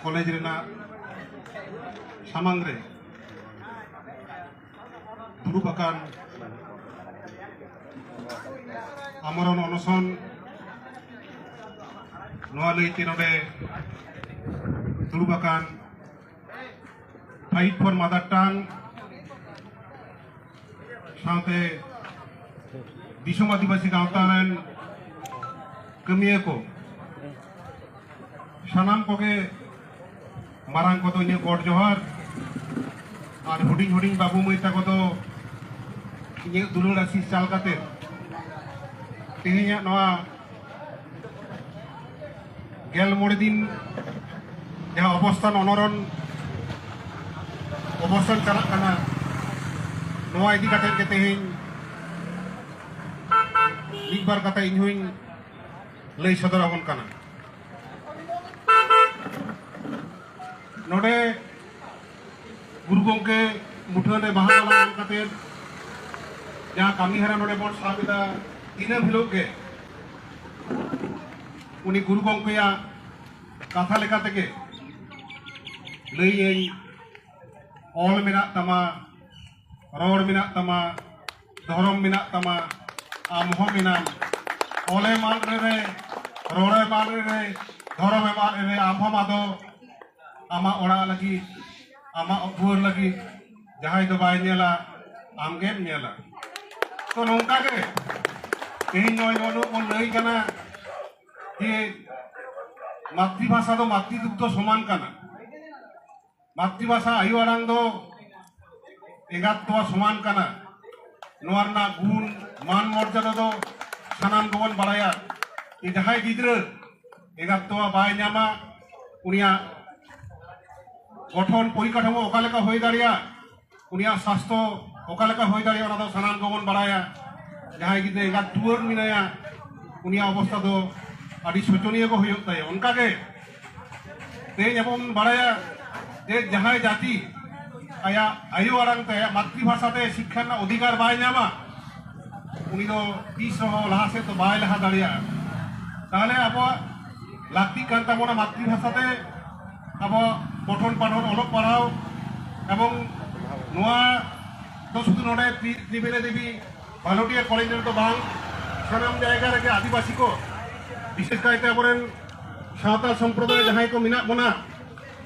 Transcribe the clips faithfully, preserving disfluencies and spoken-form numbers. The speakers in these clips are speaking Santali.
ᱠᱚᱞᱮᱡᱽ ᱨᱮᱱᱟᱜ ᱥᱟᱢᱟᱝ ᱨᱮ ᱫᱩᱲᱩᱵ ᱟᱠᱟᱱ ᱟᱢᱚᱨᱚᱱ ᱚᱱᱚᱥᱚᱱ, ᱱᱚᱣᱟ ᱞᱟᱹᱭᱛᱮ ᱱᱚᱰᱮ ᱫᱩᱲᱩᱵ ᱟᱠᱟᱱ Fight for Mother Tongue ᱥᱟᱶᱛᱮ ᱫᱤᱥᱚᱢ ᱟᱹᱫᱤᱵᱟᱹᱥᱤ ᱜᱟᱶᱛᱟ ᱨᱮᱱ ᱠᱟᱹᱢᱤᱭᱟᱹ ᱠᱚ, ᱥᱟᱱᱟᱢ ᱠᱚᱜᱮ ᱢᱟᱨᱟᱝ ᱠᱚᱫᱚ ᱤᱧᱟᱹᱜ ᱜᱚᱰ ᱡᱚᱦᱟᱨ, ᱟᱨ ᱦᱩᱰᱤᱧ ᱦᱩᱰᱤᱧ ᱵᱟᱹᱵᱩ ᱢᱟᱹᱭ ᱛᱟᱠᱚ ᱫᱚ ᱤᱧᱟᱹᱜ ᱫᱩᱞᱟᱹᱲ ᱟᱥᱤᱥ ᱪᱟᱞ ᱠᱟᱛᱮ ᱛᱮᱦᱮᱧᱟᱜ ᱱᱚᱣᱟ ᱜᱮᱞ ᱢᱚᱬᱮ ᱫᱤᱱ ᱡᱟᱦᱟᱸ ᱚᱵᱚᱥᱛᱷᱟᱱ ᱚᱱᱚᱨᱚᱱ ᱚᱵᱚᱥᱛᱷᱟᱱ ᱪᱟᱞᱟᱜ ᱠᱟᱱᱟ, ᱱᱚᱣᱟ ᱤᱫᱤ ᱠᱟᱛᱮ ᱜᱮ ᱛᱮᱦᱮᱧ ᱢᱤᱫ ᱵᱟᱨ ᱠᱟᱛᱷᱟ ᱤᱧ ᱦᱚᱧ ᱞᱟᱹᱭ ᱥᱚᱫᱚᱨ ᱟᱵᱚᱱ ᱠᱟᱱᱟ᱾ ᱱᱚᱰᱮ ᱜᱩᱨᱩ ᱜᱚᱢᱠᱮ ᱢᱩᱴᱷᱟᱹᱱ ᱨᱮ ᱵᱟᱦᱟ ᱢᱟᱞᱟ ᱮᱢ ᱠᱟᱛᱮ ᱡᱟᱦᱟᱸ ᱠᱟᱹᱢᱤ ᱦᱚᱨᱟ ᱱᱚᱰᱮ ᱵᱚᱱ ᱥᱟᱵ ᱮᱫᱟ, ᱫᱤᱱᱟᱹᱢ ᱦᱤᱞᱳᱜ ᱜᱮ ᱩᱱᱤ ᱜᱩᱨᱩ ᱜᱚᱢᱠᱮᱭᱟᱜ ᱠᱟᱛᱷᱟ ᱞᱮᱠᱟ ᱛᱮᱜᱮ ᱞᱟᱹᱭᱟᱹᱧ, ᱚᱞ ᱢᱮᱱᱟᱜ ᱛᱟᱢᱟ, ᱨᱚᱲ ᱢᱮᱱᱟᱜ ᱛᱟᱢᱟ, ᱫᱷᱚᱨᱚᱢ ᱢᱮᱱᱟᱜ ᱛᱟᱢᱟ, ᱟᱢ ᱦᱚᱸ ᱢᱮᱱᱟᱢ᱾ ᱚᱞᱮᱢ ᱟᱫ ᱨᱮ, ᱨᱚᱲᱮᱢ ᱟᱫ ᱨᱮ, ᱫᱷᱚᱨᱚᱢᱮᱢ ᱟᱫ ᱨᱮ, ᱟᱢ ᱦᱚᱸᱢ ᱟᱫᱚᱜ᱾ ᱟᱢᱟᱜ ᱚᱲᱟᱜ ᱞᱟᱹᱜᱤᱫ, ᱟᱢᱟᱜ ᱫᱩᱣᱟᱹᱨ ᱞᱟᱹᱜᱤᱫ ᱡᱟᱦᱟᱸᱭ ᱫᱚ ᱵᱟᱭ ᱧᱮᱞᱟ, ᱟᱢᱜᱮᱢ ᱧᱮᱞᱟ᱾ ᱛᱚ, ᱱᱚᱝᱠᱟ ᱜᱮ ᱛᱮᱦᱮᱧ ᱱᱚᱜᱼᱚᱭ ᱱᱚᱜᱼᱚ ᱱᱚᱝᱠᱟ ᱵᱚᱱ ᱞᱟᱹᱭ ᱠᱟᱱᱟ ᱡᱮ ᱢᱟᱛᱨᱤᱵᱷᱟᱥᱟ ᱫᱚ ᱢᱟᱛᱨᱤ ᱫᱩᱜᱽᱫᱷᱚ ᱥᱚᱢᱟᱱ ᱠᱟᱱᱟ᱾ ᱢᱟᱛᱨᱤᱵᱷᱟᱥᱟ, ᱟᱭᱳ ᱟᱲᱟᱝ ᱫᱚ ᱮᱸᱜᱟᱛ ᱛᱚᱣᱟ ᱥᱚᱢᱟᱱ ᱠᱟᱱᱟ᱾ ᱱᱚᱣᱟ ᱨᱮᱱᱟᱜ ᱜᱩᱱ, ᱢᱟᱱ, ᱢᱚᱨᱡᱟᱫᱟ ᱫᱚ ᱥᱟᱱᱟᱢ ᱜᱮᱵᱚᱱ ᱵᱟᱲᱟᱭᱟ᱾ ᱡᱮ ᱡᱟᱦᱟᱸᱭ ᱜᱤᱫᱽᱨᱟᱹ ᱮᱸᱜᱟᱛ ᱛᱚᱣᱟ ᱵᱟᱭ ᱧᱟᱢᱟ, ᱩᱱᱤᱭᱟᱜ ᱜᱚᱴᱷᱚᱱ ᱯᱚᱨᱤᱠᱟᱴᱷᱟᱢᱳ ᱚᱠᱟ ᱞᱮᱠᱟ ᱦᱩᱭ ᱫᱟᱲᱮᱭᱟᱜᱼᱟ, ᱩᱱᱤᱭᱟᱜ ᱥᱟᱥᱛᱷᱚ ᱚᱠᱟ ᱞᱮᱠᱟ ᱦᱩᱭ ᱫᱟᱲᱮᱭᱟᱜᱼᱟ, ᱚᱱᱟ ᱫᱚ ᱥᱟᱱᱟᱢ ᱜᱮᱵᱚᱱ ᱵᱟᱲᱟᱭᱟ᱾ ᱡᱟᱦᱟᱸᱭ ᱜᱤᱫᱽᱨᱟᱹ ᱮᱸᱜᱟᱛ ᱫᱩᱣᱟᱹᱨ ᱢᱮᱱᱟᱭᱟ, ᱩᱱᱤᱭᱟᱜ ᱚᱵᱚᱥᱛᱷᱟ ᱫᱚ ᱟᱹᱰᱤ ᱥᱳᱪᱚᱱᱤᱭᱚ ᱜᱮ ᱦᱩᱭᱩᱜ ᱛᱟᱭᱟ᱾ ᱚᱱᱠᱟᱜᱮ ᱛᱮᱦᱮᱧ ᱟᱵᱚ ᱵᱚᱱ ᱵᱟᱲᱟᱭᱟ ᱡᱮ ᱡᱟᱦᱟᱸᱭ ᱡᱟᱹᱛᱤ ᱟᱭᱟᱜ ᱟᱭᱳ ᱟᱲᱟᱝ ᱛᱮ, ᱟᱭᱟᱜ ᱢᱟᱛᱨᱤᱵᱷᱟᱥᱟ ᱛᱮ ᱥᱤᱠᱠᱷᱟ ᱨᱮᱱᱟᱜ ᱚᱫᱷᱤᱠᱟᱨ ᱵᱟᱭ ᱧᱟᱢᱟ, ᱩᱱᱤ ᱫᱚ ᱛᱤᱥ ᱨᱮᱦᱚᱸ ᱞᱟᱦᱟ ᱥᱮᱫ ᱫᱚ ᱵᱟᱭ ᱞᱟᱦᱟ ᱫᱟᱲᱮᱭᱟᱜᱼᱟ᱾ ᱛᱟᱦᱚᱞᱮ ᱟᱵᱚᱣᱟᱜ ᱞᱟᱹᱠᱛᱤᱜ ᱠᱟᱱ ᱛᱟᱵᱚᱱᱟ ᱢᱟᱛᱨᱤᱵᱷᱟᱥᱟ ᱛᱮ ᱟᱵᱚ ᱯᱚᱴᱷᱚᱱ ᱯᱟᱴᱷᱚᱱ, ᱚᱞᱚᱜ ᱯᱟᱲᱦᱟᱣ, ᱮᱵᱚᱝ ᱱᱚᱣᱟ ᱫᱚ ᱥᱩᱫᱷᱩ ᱱᱚᱰᱮ ᱛᱨᱤ- ᱛᱨᱤᱵᱮᱱᱤ ᱫᱮᱵᱤ ᱵᱷᱟᱞᱩᱴᱤᱭᱟ ᱠᱚᱞᱮᱡᱽ ᱨᱮᱫᱚ ᱵᱟᱝ, ᱥᱟᱱᱟᱢ ᱡᱟᱭᱜᱟ ᱨᱮᱜᱮ ᱟᱹᱫᱤᱵᱟᱹᱥᱤ ᱠᱚ, ᱵᱤᱥᱮᱥ ᱠᱟᱭᱛᱮ ᱟᱵᱚᱨᱮᱱ ᱥᱟᱶᱛᱟ ᱥᱚᱢᱯᱨᱚᱫᱟᱭ ᱡᱟᱦᱟᱸᱭ ᱠᱚ ᱢᱮᱱᱟᱜ ᱵᱚᱱᱟ,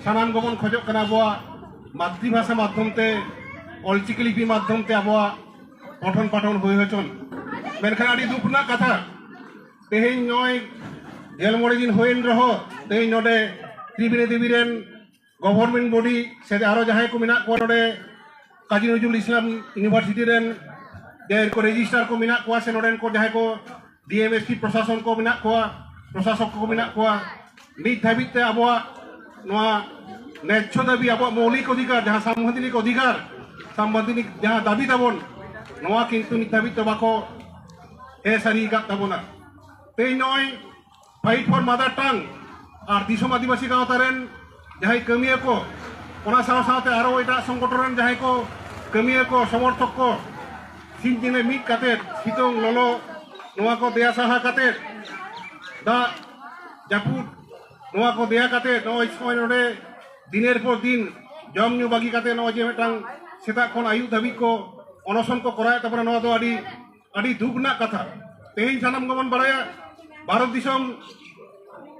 ᱥᱟᱱᱟᱢ ᱜᱮᱵᱚᱱ ᱠᱷᱚᱡᱚᱜ ᱠᱟᱱᱟ ᱟᱵᱚᱣᱟᱜ ᱢᱟᱛᱨᱤᱵᱷᱟᱥᱟ ᱢᱟᱫᱽᱫᱷᱚᱢ ᱛᱮ, ᱚᱞᱪᱤᱠᱤ ᱞᱤᱯᱤ ᱢᱟᱫᱽᱫᱷᱚᱢ ᱛᱮ ᱟᱵᱚᱣᱟᱜ ᱯᱚᱴᱷᱚᱱ ᱯᱟᱴᱷᱚᱱ ᱦᱩᱭ ᱦᱚᱪᱚᱱ᱾ ᱢᱮᱱᱠᱷᱟᱱ ᱟᱹᱰᱤ ᱫᱩᱠ ᱨᱮᱱᱟᱜ ᱠᱟᱛᱷᱟ, ᱛᱮᱦᱮᱧ ᱱᱚᱜᱼᱚᱭ ᱜᱮᱞ ᱢᱚᱬᱮ ᱫᱤᱱ ᱦᱩᱭᱮᱱ ᱨᱮᱦᱚᱸ, ᱛᱮᱦᱮᱧ ᱱᱚᱰᱮ ᱛᱨᱤᱵᱮᱱᱤ ᱫᱮᱵᱤ ᱨᱮᱱ ᱜᱚᱵᱷᱚᱨᱱᱢᱮᱱᱴ ᱵᱚᱰᱤ ᱥᱮ ᱟᱨᱚ ᱡᱟᱦᱟᱸᱭ ᱠᱚ ᱢᱮᱱᱟᱜ ᱠᱚᱣᱟ ᱱᱚᱰᱮ ᱠᱟᱡᱤ ᱱᱚᱡᱨᱩᱞ ᱤᱥᱞᱟᱢ ᱤᱭᱩᱱᱤᱵᱷᱟᱨᱥᱤᱴᱤ ᱨᱮᱱ ᱡᱟᱦᱟᱸᱭ ᱠᱚ ᱨᱮᱡᱤᱥᱴᱟᱨ ᱠᱚ ᱢᱮᱱᱟᱜ ᱠᱚᱣᱟ ᱥᱮ ᱱᱚᱰᱮᱱ ᱠᱚ ᱡᱟᱦᱟᱸᱭ ᱠᱚ ᱰᱤ ᱮᱢ ᱮᱥ ᱯᱤ ᱯᱨᱚᱥᱟᱥᱚᱱ ᱠᱚ ᱢᱮᱱᱟᱜ ᱠᱚᱣᱟ, ᱯᱨᱚᱥᱟᱥᱚᱠ ᱠᱚ ᱢᱮᱱᱟᱜ ᱠᱚᱣᱟ, ᱱᱤᱛ ᱫᱷᱟᱹᱵᱤᱡ ᱛᱮ ᱟᱵᱚᱣᱟᱜ ᱱᱚᱣᱟ ᱱᱮᱪᱪᱷᱚ ᱫᱟᱹᱵᱤ, ᱟᱵᱚᱣᱟᱜ ᱢᱳᱣᱞᱤᱠ ᱚᱫᱷᱤᱠᱟᱨ, ᱡᱟᱦᱟᱸ ᱥᱟᱢᱵᱤᱫᱷᱟᱱᱤᱠ ᱚᱫᱷᱤᱠᱟᱨ, ᱥᱟᱢᱵᱤᱫᱷᱟᱱᱤᱠ ᱡᱟᱦᱟᱸ ᱫᱟᱹᱵᱤ ᱛᱟᱵᱚᱱ, ᱱᱚᱣᱟ ᱠᱤᱱᱛᱩ ᱱᱤᱛ ᱫᱷᱟᱹᱵᱤᱡ ᱛᱮ ᱵᱟᱠᱚ ᱦᱮᱸ ᱥᱟᱹᱨᱤ ᱟᱠᱟᱫ ᱛᱟᱵᱚᱱᱟ᱾ ᱛᱮᱦᱮᱧ ᱱᱚᱜᱼᱚᱭ ᱯᱷᱟᱭᱤᱴ ᱯᱷᱚᱨ ᱢᱟᱫᱟᱨ ᱴᱟᱝ ᱟᱨ ᱫᱤᱥᱚᱢ ᱟᱹᱫᱤᱵᱟᱹᱥᱤ ᱜᱟᱶᱛᱟ ᱨᱮᱱ ᱡᱟᱦᱟᱸᱭ ᱠᱟᱹᱢᱤᱭᱟᱹ ᱠᱚ, ᱚᱱᱟ ᱥᱟᱶ ᱥᱟᱶᱛᱮ ᱟᱨᱚ ᱮᱴᱟᱜ ᱥᱚᱝᱜᱚᱴᱷᱚᱱ ᱨᱮᱱ ᱡᱟᱦᱟᱸᱭ ᱠᱚ ᱠᱟᱹᱢᱤᱭᱟᱹ ᱠᱚ, ᱥᱚᱢᱚᱨᱛᱷᱚᱠ ᱠᱚ, ᱥᱤᱧ ᱧᱤᱫᱟᱹ ᱢᱤᱫ ᱠᱟᱛᱮ ᱥᱤᱛᱩᱝ ᱞᱚᱞᱚ ᱱᱚᱣᱟ ᱠᱚ ᱫᱮᱭᱟ ᱥᱟᱦᱟ ᱠᱟᱛᱮ, ᱫᱟᱜ ᱡᱟᱹᱯᱩᱫ ᱱᱚᱣᱟ ᱠᱚ ᱫᱮᱭᱟ ᱠᱟᱛᱮ ᱱᱚᱜᱼᱚᱭ ᱥᱚᱢᱚᱭ ᱱᱚᱰᱮ ᱫᱤᱱᱮᱨ ᱯᱚᱨ ᱫᱤᱱ ᱡᱚᱢ ᱧᱩ ᱵᱟᱹᱜᱤ ᱠᱟᱛᱮ ᱱᱚᱜᱼᱚᱭ ᱡᱮ ᱢᱤᱫᱴᱟᱝ ᱥᱮᱛᱟᱜ ᱠᱷᱚᱱ ᱟᱹᱭᱩᱵ ᱫᱷᱟᱹᱵᱤᱡ ᱠᱚ ᱚᱱᱚᱥᱚᱱ ᱠᱚ ᱠᱚᱨᱟᱣᱮᱫ ᱛᱟᱵᱚᱱᱟ, ᱱᱚᱣᱟ ᱫᱚ ᱟᱹᱰᱤ ᱟᱹᱰᱤ ᱫᱩᱠ ᱨᱮᱱᱟᱜ ᱠᱟᱛᱷᱟ᱾ ᱛᱮᱦᱮᱧ ᱥᱟᱱᱟᱢ ᱜᱮᱵᱚᱱ ᱵᱟᱲᱟᱭᱟ, ᱵᱷᱟᱨᱚᱛ ᱫᱤᱥᱚᱢ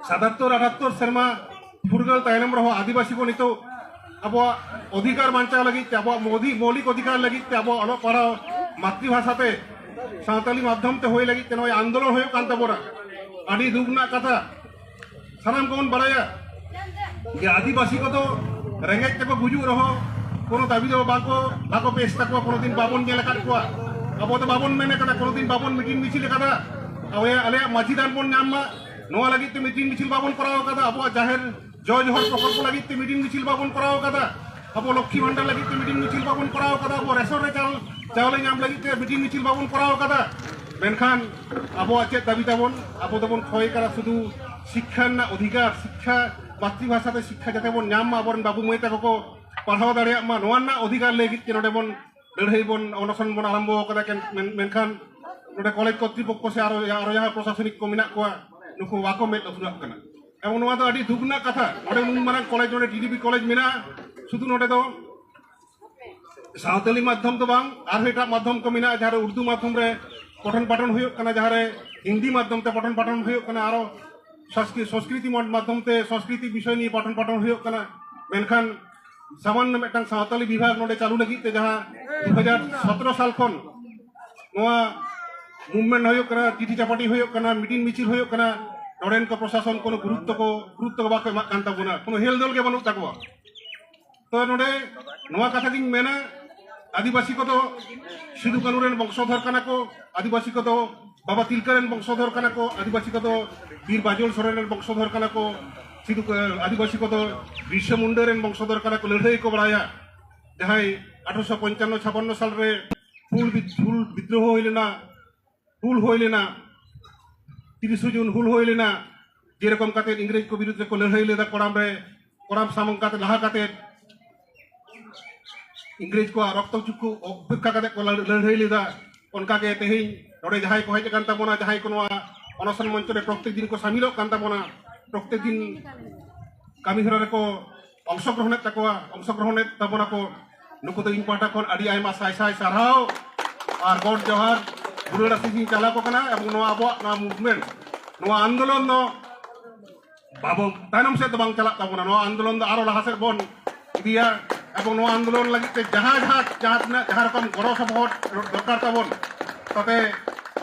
ᱥᱟᱛᱟᱛᱛᱚᱨ ᱟᱴᱟᱛᱛᱚᱨ ᱥᱮᱨᱢᱟ ᱯᱷᱩᱨᱜᱟᱹᱞ ᱛᱟᱭᱱᱚᱢ ᱨᱮᱦᱚᱸ ᱟᱹᱫᱤᱵᱟᱹᱥᱤ ᱠᱚ ᱱᱤᱛᱚᱜ ᱟᱵᱚᱣᱟᱜ ᱚᱫᱷᱤᱠᱟᱨ ᱵᱟᱧᱪᱟᱣ ᱞᱟᱹᱜᱤᱫ ᱛᱮ, ᱟᱵᱚᱣᱟᱜ ᱢᱳᱫᱷᱤ- ᱢᱳᱣᱞᱤᱠ ᱚᱫᱷᱤᱠᱟᱨ ᱞᱟᱹᱜᱤᱫ ᱛᱮ, ᱟᱵᱚᱣᱟᱜ ᱚᱞᱚᱜ ᱯᱟᱲᱦᱟᱣ ᱢᱟᱛᱨᱤᱵᱷᱟᱥᱟ ᱛᱮ ᱥᱟᱶᱛᱟᱞᱤ ᱢᱟᱫᱽᱫᱷᱚᱢ ᱛᱮ ᱦᱩᱭ ᱞᱟᱹᱜᱤᱫ ᱛᱮ ᱱᱚᱜᱼᱚᱭ ᱟᱱᱫᱳᱞᱚᱱ ᱦᱩᱭᱩᱜ ᱠᱟᱱ ᱛᱟᱵᱚᱱᱟ᱾ ᱟᱹᱰᱤ ᱫᱩᱠ ᱨᱮᱱᱟᱜ ᱠᱟᱛᱷᱟ᱾ ᱥᱟᱱᱟᱢ ᱠᱚᱵᱚᱱ ᱵᱟᱲᱟᱭᱟ ᱡᱮ ᱟᱹᱫᱤᱵᱟᱹᱥᱤ ᱠᱚᱫᱚ ᱨᱮᱸᱜᱮᱡ ᱛᱮᱠᱚ ᱜᱩᱡᱩᱜ ᱨᱮᱦᱚᱸ ᱠᱳᱱᱳ ᱫᱟᱹᱵᱤ ᱫᱚ ᱵᱟᱝᱠᱚ, ᱵᱟᱠᱚ ᱯᱮᱥ ᱛᱟᱠᱚᱣᱟ, ᱠᱳᱱᱳ ᱫᱤᱱ ᱵᱟᱵᱚᱱ ᱧᱮᱞ ᱟᱠᱟᱫ ᱠᱚᱣᱟ᱾ ᱟᱵᱚ ᱫᱚ ᱵᱟᱵᱚᱱ ᱢᱮᱱ ᱟᱠᱟᱫᱟ, ᱠᱳᱱᱳ ᱫᱤᱱ ᱵᱟᱵᱚᱱ ᱢᱤᱴᱤᱝ ᱢᱤᱪᱷᱤᱞ ᱟᱠᱟᱫᱟ ᱟᱞᱮᱭᱟᱜ, ᱟᱞᱮᱭᱟᱜ ᱢᱟᱹᱡᱷᱤ ᱫᱟᱱ ᱵᱚᱱ ᱧᱟᱢ ᱢᱟ, ᱱᱚᱣᱟ ᱞᱟᱹᱜᱤᱫ ᱛᱮ ᱢᱤᱴᱤᱝ ᱢᱤᱪᱷᱤᱞ ᱵᱟᱵᱚᱱ ᱠᱚᱨᱟᱣ ᱟᱠᱟᱫᱟ᱾ ᱟᱵᱚᱣᱟᱜ ᱡᱟᱦᱮᱨ ᱡᱚ ᱡᱚᱦᱚᱨ ᱯᱨᱚᱠᱚᱞᱯᱚ ᱞᱟᱹᱜᱤᱫ ᱛᱮ ᱢᱤᱴᱤᱝ ᱢᱤᱪᱷᱤᱞ ᱵᱟᱵᱚᱱ ᱠᱚᱨᱟᱣ ᱟᱠᱟᱫᱟ, ᱟᱵᱚ ᱞᱚᱠᱠᱷᱤ ᱵᱷᱟᱱᱰᱟᱨ ᱞᱟᱹᱜᱤᱫ ᱛᱮ ᱢᱤᱴᱤᱝ ᱢᱤᱪᱷᱤᱞ ᱵᱟᱵᱚᱱ ᱠᱚᱨᱟᱣ ᱟᱠᱟᱫᱟ, ᱟᱵᱚ ᱨᱮᱥᱚᱱ ᱨᱮ ᱪᱟᱣ- ᱪᱟᱣᱞᱮ ᱧᱟᱢ ᱞᱟᱹᱜᱤᱫ ᱛᱮ ᱢᱤᱴᱤᱝ ᱢᱤᱪᱷᱤᱞ ᱵᱟᱵᱚᱱ ᱠᱚᱨᱟᱣ ᱟᱠᱟᱫᱟ᱾ ᱢᱮᱱᱠᱷᱟᱱ ᱟᱵᱚᱣᱟᱜ ᱪᱮᱫ ᱫᱟᱹᱵᱤ ᱛᱟᱵᱚᱱ? ᱟᱵᱚ ᱫᱚᱵᱚᱱ ᱠᱷᱚᱭ ᱠᱟᱱᱟ ᱥᱩᱫᱷᱩ ᱥᱤᱠᱠᱷᱟ ᱨᱮᱱᱟᱜ ᱚᱫᱷᱤᱠᱟᱨ, ᱥᱤᱠᱠᱷᱟ, ᱢᱟᱛᱨᱤᱵᱷᱟᱥᱟ ᱛᱮ ᱥᱤᱠᱠᱷᱟ ᱡᱟᱛᱮ ᱵᱚᱱ ᱧᱟᱢ ᱢᱟ, ᱟᱵᱚᱨᱮᱱ ᱵᱟᱹᱵᱩ ᱢᱟᱹᱭ ᱛᱟᱠᱚ ᱠᱚ ᱯᱟᱲᱦᱟᱣ ᱫᱟᱲᱮᱭᱟᱜ ᱢᱟ, ᱱᱚᱣᱟ ᱨᱮᱱᱟᱜ ᱚᱫᱷᱤᱠᱟᱨ ᱞᱟᱹᱜᱤᱫ ᱛᱮ ᱱᱚᱰᱮ ᱵᱚᱱ ᱞᱟᱹᱲᱦᱟᱹᱭ ᱵᱚᱱ, ᱚᱱᱚᱥᱚᱱ ᱵᱚᱱ ᱟᱨᱟᱢᱵᱚ ᱟᱠᱟᱫᱟ᱾ ᱠᱮᱱ- ᱢᱮᱱ- ᱢᱮᱱᱠᱷᱟᱱ ᱱᱚᱰᱮ ᱠᱚᱞᱮᱡᱽ ᱠᱚᱨᱛᱨᱤᱯᱚᱠᱠᱷᱚ ᱥᱮ ᱟᱨᱚ, ᱟᱨᱚ ᱡᱟᱦᱟᱸ ᱯᱨᱚᱥᱟᱥᱚᱱᱤᱠ ᱠᱚ ᱢᱮᱱᱟᱜ ᱠᱚᱣᱟ, ᱱᱩᱠᱩ ᱵᱟᱠᱚ ᱢᱮᱫ ᱞᱩᱛᱩᱨᱟᱜ ᱠᱟᱱᱟ᱾ ᱮᱵᱚᱝ ᱱᱚᱣᱟ ᱫᱚ ᱟᱹᱰᱤ ᱫᱩᱠ ᱨᱮᱱᱟᱜ ᱠᱟᱛᱷᱟ, ᱱᱚᱰᱮ ᱱᱩᱱ ᱢᱟᱨᱟᱝ ᱠᱚᱞᱮᱡᱽ, ᱱᱚᱰᱮ ᱴᱤᱰᱤᱯᱤ ᱠᱚᱞᱮᱡᱽ ᱢᱮᱱᱟᱜᱼᱟ, ᱥᱩᱫᱷᱩ ᱱᱚᱰᱮ ᱫᱚ ᱥᱟᱶᱛᱟᱞᱤ ᱢᱟᱫᱽᱫᱷᱚᱢ ᱫᱚ ᱵᱟᱝ, ᱟᱨᱦᱚᱸ ᱮᱴᱟᱜ ᱢᱟᱫᱽᱫᱷᱚᱢ ᱠᱚ ᱢᱮᱱᱟᱜᱼᱟ, ᱡᱟᱦᱟᱸ ᱨᱮ ᱩᱨᱫᱩ ᱢᱟᱫᱽᱫᱷᱚᱢ ᱨᱮ ᱯᱚᱴᱷᱚᱱ ᱯᱟᱴᱷᱚᱱ ᱦᱩᱭᱩᱜ ᱠᱟᱱᱟ, ᱡᱟᱦᱟᱸ ᱨᱮ ᱦᱤᱱᱫᱤ ᱢᱟᱫᱽᱫᱷᱚᱢ ᱛᱮ ᱯᱚᱴᱷᱚᱱ ᱯᱟᱴᱷᱚᱱ ᱦᱩᱭᱩᱜ ᱠᱟᱱᱟ, ᱟᱨᱚ ᱥᱚᱸᱥᱠᱨᱤ-, ᱥᱚᱸᱥᱠᱨᱤᱛᱤ ᱢᱚ-, ᱢᱟᱫᱽᱫᱷᱚᱢ ᱛᱮ ᱥᱚᱸᱥᱠᱨᱤᱛᱤ ᱵᱤᱥᱚᱭ ᱱᱤᱭᱮ ᱯᱚᱴᱷᱚᱱ ᱯᱟᱴᱷᱚᱱ ᱦᱩᱭᱩᱜ ᱠᱟᱱᱟ᱾ ᱢᱮᱱᱠᱷᱟᱱ ᱥᱟᱢᱟᱱᱱᱚ ᱢᱤᱫᱴᱟᱝ ᱥᱟᱶᱛᱟᱞᱤ ᱵᱤᱵᱷᱟᱜᱽ ᱱᱚᱰᱮ ᱪᱟᱹᱞᱩ ᱞᱟᱹᱜᱤᱫ ᱛᱮ ᱡᱟᱦᱟᱸ ᱫᱩ ᱦᱟᱡᱟᱨ ᱥᱚᱛᱨᱚ ᱥᱟᱞ ᱠᱷᱚᱱ ᱱᱚᱣᱟ movement ᱦᱩᱭᱩᱜ ᱠᱟᱱᱟ, ᱪᱤᱴᱷᱤ ᱪᱟᱯᱟᱴᱤ ᱦᱩᱭᱩᱜ ᱠᱟᱱᱟ, meeting ᱢᱤᱪᱷᱤᱞ ᱦᱩᱭᱩᱜ ᱠᱟᱱᱟ, ᱱᱚᱰᱮᱱ ᱠᱚ ᱯᱨᱚᱥᱟᱥᱚᱱ ᱠᱳᱱᱳ ᱜᱩᱨᱩᱛᱛᱚ ᱠᱚ, ᱜᱩᱨᱩᱛᱛᱚ ᱠᱚ ᱵᱟᱠᱚ ᱮᱢᱟᱜ ᱠᱟᱱ ᱛᱟᱵᱚᱱᱟ, ᱠᱳᱱᱳ ᱦᱮᱞ ᱫᱚᱞ ᱜᱮ ᱵᱟᱹᱱᱩᱜ ᱛᱟᱠᱚᱣᱟ᱾ ᱛᱚ ᱱᱚᱰᱮ ᱱᱚᱣᱟ ᱠᱟᱛᱷᱟ ᱜᱤᱧ ᱢᱮᱱᱟ, ᱟᱹᱫᱤᱵᱟᱹᱥᱤ ᱠᱚᱫᱚ ᱥᱤᱫᱩ ᱠᱟᱹᱱᱩ ᱨᱮᱱ ᱵᱚᱝᱥᱚᱫᱷᱚᱨ ᱠᱟᱱᱟ ᱠᱚ, ᱟᱹᱫᱤᱵᱟᱹᱥᱤ ᱠᱚᱫᱚ ᱵᱟᱵᱟ ᱛᱤᱞᱠᱟᱹ ᱨᱮᱱ ᱵᱚᱝᱥᱚᱫᱷᱚᱨ ᱠᱟᱱᱟ ᱠᱚ, ᱟᱹᱫᱤᱵᱟᱹᱥᱤ ᱠᱚᱫᱚ ᱵᱤᱨ ᱵᱟᱡᱚᱞ ᱥᱚᱨᱮᱱ ᱨᱮᱱ ᱵᱚᱝᱥᱚᱫᱷᱚᱨ ᱠᱟᱱᱟ ᱠᱚ, ᱥᱤᱫᱩ, ᱟᱹᱫᱤᱵᱟᱹᱥᱤ ᱠᱚᱫᱚ ᱵᱤᱨᱥᱟ ᱢᱩᱱᱰᱟᱹ ᱨᱮᱱ ᱵᱚᱝᱥᱚᱫᱷᱚᱨ ᱠᱟᱱᱟ ᱠᱚ, ᱞᱟᱹᱲᱦᱟᱹᱭ ᱠᱚ ᱵᱟᱲᱟᱭᱟ᱾ ᱡᱟᱦᱟᱸᱭ ᱟᱴᱷᱨᱚᱥᱚ ᱯᱚᱧᱪᱟᱱᱱᱚ ᱪᱷᱟᱯᱟᱱᱱᱚ ᱥᱟᱞ ᱨᱮ ᱦᱩᱞ ᱵᱤᱫ-, ᱦᱩᱞ ᱵᱤᱫᱽᱨᱳᱦᱚ ᱦᱩᱭ ᱞᱮᱱᱟ, ᱦᱩᱞ ᱦᱩᱭ ᱞᱮᱱᱟ, ᱛᱤᱨᱤᱥᱮ ᱡᱩᱱ ᱦᱩᱞ ᱦᱩᱭ ᱞᱮᱱᱟ, ᱡᱮᱨᱚᱠᱚᱢ ᱠᱟᱛᱮ ᱤᱝᱨᱮᱡᱽ ᱠᱚ ᱵᱤᱨᱩᱫᱽ ᱨᱮᱠᱚ ᱞᱟᱹᱲᱦᱟᱹᱭ ᱞᱮᱫᱟ, ᱠᱚᱲᱟᱢ ᱨᱮ, ᱠᱚᱲᱟᱢ ᱥᱟᱢᱟᱝ ᱠᱟᱛᱮ ᱞᱟᱦᱟ ᱠᱟᱛᱮ ᱤᱝᱨᱮᱡᱽ ᱠᱚᱣᱟᱜ ᱨᱚᱠᱛᱚ ᱪᱩᱠᱩ ᱩᱯᱮᱠᱠᱷᱟ ᱠᱟᱛᱮ ᱠᱚ ᱞᱟᱹᱲ-, ᱞᱟᱹᱲᱦᱟᱹᱭ ᱞᱮᱫᱟ᱾ ᱚᱱᱠᱟ ᱜᱮ ᱛᱮᱦᱮᱧ ᱱᱚᱰᱮ ᱡᱟᱦᱟᱸᱭ ᱠᱚ ᱦᱮᱡ ᱟᱠᱟᱱ ᱛᱟᱵᱚᱱᱟ, ᱡᱟᱦᱟᱸᱭ ᱠᱚ ᱱᱚᱣᱟ ᱚᱱᱚᱥᱚᱱ ᱢᱚᱧᱪᱚ ᱨᱮ ᱯᱨᱚᱛᱮᱠ ᱫᱤᱱ ᱠᱚ ᱥᱟᱢᱤᱞᱚᱜ ᱠᱟᱱ ᱛᱟᱵᱚᱱᱟ, ᱯᱨᱚᱛᱮᱠ ᱫᱤᱱ ᱠᱟᱹᱢᱤ ᱦᱚᱨᱟ ᱨᱮᱠᱚ ᱚᱝᱥᱚᱜᱨᱚᱦᱚᱱᱮᱫ ᱛᱟᱠᱚᱣᱟ, ᱚᱝᱥᱚᱜᱨᱚᱦᱚᱱᱮᱫ ᱛᱟᱵᱚᱱᱟ ᱠᱚ, ᱱᱩᱠᱩ ᱫᱚ ᱤᱧ ᱯᱟᱦᱴᱟ ᱠᱷᱚᱱ ᱟᱹᱰᱤ ᱟᱭᱢᱟ ᱥᱟᱭ ᱥᱟᱭ ᱥᱟᱨᱦᱟᱣ ᱟᱨ ᱜᱚᱰ ᱡᱚᱦᱟᱨ ᱫᱩᱞᱟᱹᱲ ᱟᱥᱤᱥ ᱤᱧ ᱪᱟᱞᱟ ᱟᱠᱚ ᱠᱟᱱᱟ᱾ ᱮᱵᱚᱝ ᱱᱚᱣᱟ ᱟᱵᱚᱣᱟᱜ ᱱᱚᱣᱟ movement, ᱱᱚᱣᱟ ᱟᱱᱫᱳᱞᱚᱱ ᱫᱚ ᱵᱟᱵᱚ, ᱛᱟᱭᱱᱚᱢ ᱥᱮᱫ ᱫᱚ ᱵᱟᱝ ᱪᱟᱞᱟᱜ ᱛᱟᱵᱚᱱᱟ᱾ ᱱᱚᱣᱟ ᱟᱱᱫᱳᱞᱚᱱ ᱫᱚ ᱟᱨᱚ ᱞᱟᱦᱟ ᱥᱮᱫ ᱵᱚᱱ ᱤᱫᱤᱭᱟ᱾ ᱮᱵᱚᱝ ᱱᱚᱣᱟ ᱟᱱᱫᱳᱞᱚᱱ ᱞᱟᱹᱜᱤᱫ ᱛᱮ ᱡᱟᱦᱟᱸ, ᱡᱟᱦᱟᱸ, ᱡᱟᱦᱟᱸ ᱛᱤᱱᱟᱹᱜ, ᱡᱟᱦᱟᱸ ᱨᱚᱠᱚᱢ ᱜᱚᱲᱚ ᱥᱚᱯᱚᱦᱚᱫ ᱫᱚᱨᱠᱟᱨ ᱛᱟᱵᱚᱱ, ᱛᱟᱛᱮ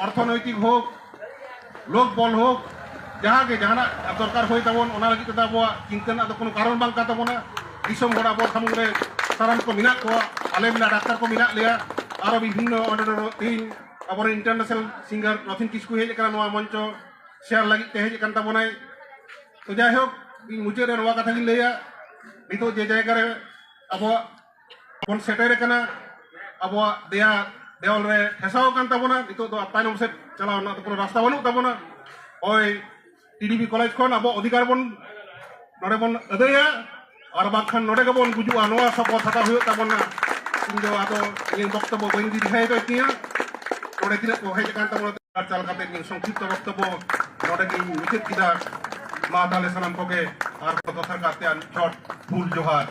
ᱚᱨᱛᱷᱚᱱᱳᱭᱛᱤᱠ ᱦᱳᱠ, ᱞᱳᱠ ᱵᱚᱞ ᱦᱳᱠ, ᱡᱟᱦᱟᱸ ᱜᱮ ᱡᱟᱦᱟᱱᱟᱜ ᱫᱚᱨᱠᱟᱨ ᱦᱩᱭ ᱛᱟᱵᱚᱱ, ᱚᱱᱟ ᱞᱟᱹᱜᱤᱫ ᱛᱮᱫᱚ ᱟᱵᱚᱣᱟᱜ ᱪᱤᱱᱛᱟᱹ ᱨᱮᱱᱟᱜ ᱫᱚ ᱠᱳᱱᱳ ᱠᱟᱨᱚᱱ ᱵᱟᱝ ᱠᱟᱱ ᱛᱟᱵᱚᱱᱟ᱾ ᱫᱤᱥᱚᱢ ᱦᱚᱲ ᱟᱵᱚ ᱥᱟᱢᱟᱝ ᱨᱮ ᱥᱟᱱᱟᱢ ᱠᱚ ᱢᱮᱱᱟᱜ ᱠᱚᱣᱟ, ᱟᱞᱮ ᱢᱮᱱᱟᱜ, ᱰᱟᱠᱛᱟᱨ ᱠᱚ ᱢᱮᱱᱟᱜ ᱞᱮᱭᱟ, ᱟᱨᱚ ᱵᱤᱵᱷᱤᱱᱱᱚ ᱚᱸᱰᱮ ᱫᱚ ᱛᱮᱦᱮᱧ ᱟᱵᱚᱨᱮᱱ international singer ᱨᱚᱛᱷᱤᱱ ᱠᱤᱥᱠᱩ ᱦᱮᱡ ᱟᱠᱟᱱᱟ ᱱᱚᱣᱟ ᱢᱚᱧᱪᱚ share ᱞᱟᱹᱜᱤᱫ ᱛᱮ ᱦᱮᱡ ᱟᱠᱟᱱ ᱛᱟᱵᱚᱱᱟᱭ᱾ ᱛᱚ ᱡᱟᱭᱦᱳᱠ, ᱤᱧ ᱢᱩᱪᱟᱹᱫ ᱨᱮ ᱱᱚᱣᱟ ᱠᱟᱛᱷᱟ ᱜᱤᱧ ᱞᱟᱹᱭᱟ, ᱱᱤᱛᱚᱜ ᱡᱮ ᱡᱟᱭᱜᱟ ᱨᱮ ᱟᱵᱚᱣᱟᱜ ᱵᱚᱱ ᱥᱮᱴᱮᱨ ᱟᱠᱟᱱᱟ, ᱟᱵᱚᱣᱟᱜ ᱫᱮᱭᱟ ᱫᱮᱣᱟᱞ ᱨᱮ ᱴᱷᱮᱥᱟᱣ ᱟᱠᱟᱱ ᱛᱟᱵᱚᱱᱟ, ᱱᱤᱛᱚᱜ ᱫᱚ ᱛᱟᱭᱱᱚᱢ ᱥᱮᱫ ᱪᱟᱞᱟᱣ ᱨᱮᱱᱟᱜ ᱫᱚ ᱠᱳᱱᱳ ᱨᱟᱥᱛᱟ ᱵᱟᱹᱱᱩᱜ ᱛᱟᱵᱚᱱᱟ᱾ ᱦᱳᱭ, ᱴᱤᱰᱤᱯᱤ ᱠᱚᱞᱮᱡᱽ ᱠᱷᱚᱱ ᱟᱵᱚ ᱚᱫᱷᱤᱠᱟᱨ ᱵᱚᱱ ᱱᱚᱰᱮ ᱵᱚᱱ ᱟᱹᱫᱟᱹᱭᱟ, ᱟᱨ ᱵᱟᱝᱠᱷᱟᱱ ᱱᱚᱰᱮ ᱜᱮᱵᱚᱱ ᱜᱩᱡᱩᱜᱼᱟ᱾ ᱱᱚᱣᱟ ᱥᱚᱯᱚᱛ ᱦᱟᱛᱟᱣ ᱦᱩᱭᱩᱜ ᱛᱟᱵᱚᱱᱟ᱾ ᱤᱧ ᱫᱚ ᱟᱫᱚ ᱤᱧᱟᱹᱜ ᱵᱚᱠᱛᱚᱵᱚ ᱵᱟᱹᱧ ᱫᱤᱨᱜᱷᱟᱭ ᱫᱚ ᱛᱤᱧᱟᱹ᱾ ᱱᱚᱰᱮ ᱛᱤᱱᱟᱹᱜ ᱠᱚ ᱦᱮᱡ ᱟᱠᱟᱱ ᱛᱟᱵᱚᱱᱟ, ᱟᱨ ᱪᱟᱞ ᱠᱟᱛᱮ ᱤᱧ ᱥᱚᱝᱠᱷᱤᱯᱛᱚ ᱵᱚᱠᱛᱚᱵᱚ ᱱᱚᱰᱮ ᱜᱤᱧ ᱢᱩᱪᱟᱹᱫ ᱠᱮᱫᱟ᱾ ᱢᱟ ᱛᱟᱦᱞᱮ ᱥᱟᱱᱟᱢ ᱠᱚᱜᱮ ᱟᱨ ᱫᱚᱥᱟᱨ ᱠᱟᱨᱛᱮ ᱟᱨ ᱢᱤᱫ ᱪᱷᱚᱴ ᱦᱩᱞ ᱡᱚᱦᱟᱨ᱾